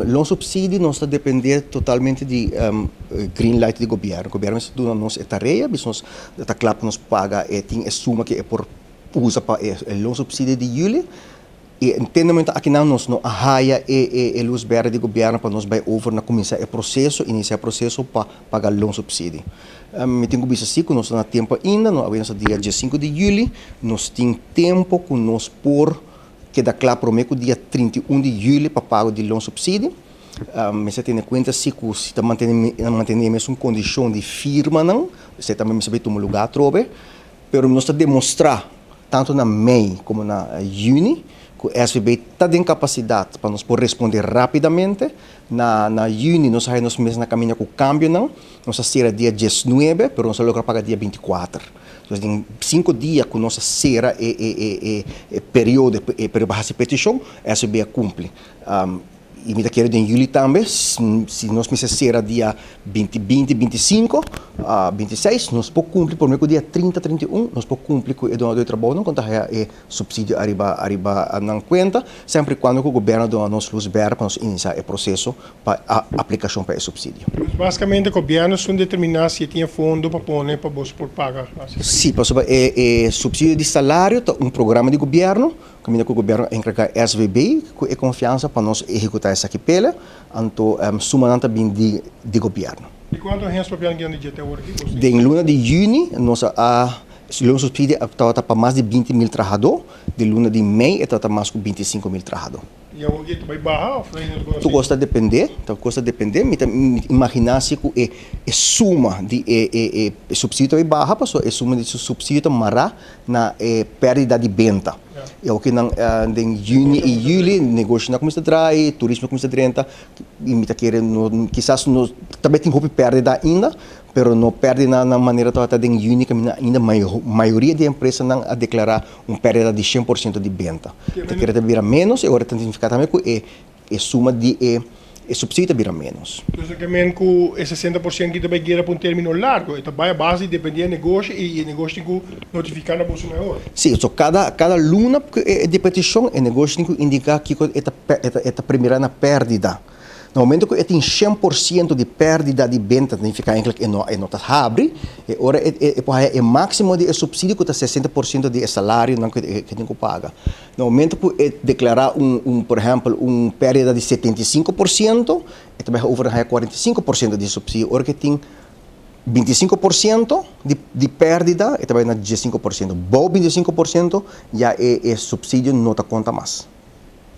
Loonsubsidie nos ta depende totalmente di green light di gobierno. Gobierno mester duna nos e tarea, bis nos ta kla pa nos paga e tin e suma ku e por usa pa e loonsubsidie di juli. I te na momento akinan nos no a haya e e luz berde di gobierno pa nos bai over na kuminsá e proseso, inisiá e proseso pa paga loonsubsidie. Mi tin ku bisa si ku nos ta na tempu ainda, no awe nos ta dia 15 di juli, nos tin tempu ku nos por keda kla promé ku dia 31 di juli pa pago di loonsubsidie. Mester tene kuenta si ku si ta mantene mantene e mesun kondishon di firmanan, esei tambe mester bai tuma lugá atrobe. Pero nos ta demostrá tantu na mei komo na yüni ku SVB ta den kapasidat pa nos por respondé rápidamente. Na na yüni nos a haña nos mes na kaminda ku kambionan. Nos a sera dia 19, pero nos a logra paga dia 24. Dus den 5 dia ku nos a sera e e e e e periodo e periodo pa hasi petishon, SVB a kumpli. I mi ta kere den juli tambe, si nos mester sera dia 20, 20, 25, 26, nos por kumpli promé ku dia 30, 31, nos por kumpli ku e donadó di trabounan ku ta haya e supsidio ariba ariba nan kuenta, semper i kuando ku gobièrnu duna nos lus bèrdè pa nos inisiá e proseso pa aplikashon pa e supsidio. Dus basikamente gobièrnu esun determiná si e tin e fondo pa pone pa boso por paga. Sí, pasobra e e supsidio di salario ta un programa di gobièrnu. Kaminda ku gobièrnu a enkargá SVB ku e konfiansa pa nos ehekutá esaki pele, anto sumanan ta bin di di gobièrnu. Di kuantu hens papian di dje te awor aki bo si? Den luna di yüni nos a loon supsidio a tabata pa mas di 20.000 trahadó, den luna di mei e tabata mas ku 25.000 trahadó. I awor ki ta bai baha òf ainda ta Tur kos ta dependé, tur kos ta dependé. Mi ta imaginá si ku e e suma di e e e supsidio ta bai baha pasobra e suma di su supsidio ta mará na e pèrdida di benta. I awor ki nan den yüni i yüli negoshonan a kuminsá drai, turismo a kuminsá drenta i mi ta kere no kisas no ta bai tin hopi pèrdida ainda pero no pèrdida na manera tabata den yüni kaminda ainda mayoria di e empresanan a deklará un pèrdida di 100% di benta. Ta kere ta bira ménos i ora ta signifiká tambe ku e e suma di e e supsidio ta bira ménos. Dus ta ke men ku e 60% ki ta bai gera pa un término largu, e ta bai a base di dependé e negoshi i e negoshi tin ku notifiká na boso na e ora. Sí, so kada luna ku e di petishon e negoshi tin ku indiká kiko e ta e ta primirá na pèrdida. Na momento ku e tin 100% di pèrdida di benta, ta nifiká enkele e no e no ta habri, e ora e e por haya e máksimo di e supsidio ku ta 60% di e salarionan ku e tin ku paga. Na momento ku e deklará un un por ehèmpel un pèrdida di 75%, e ta bai over na haya 45% di supsidio. Ora ku e tin 25% di di pèrdida, e ta bai na 15%. Bou 25% ya e e supsidio no ta konta mas.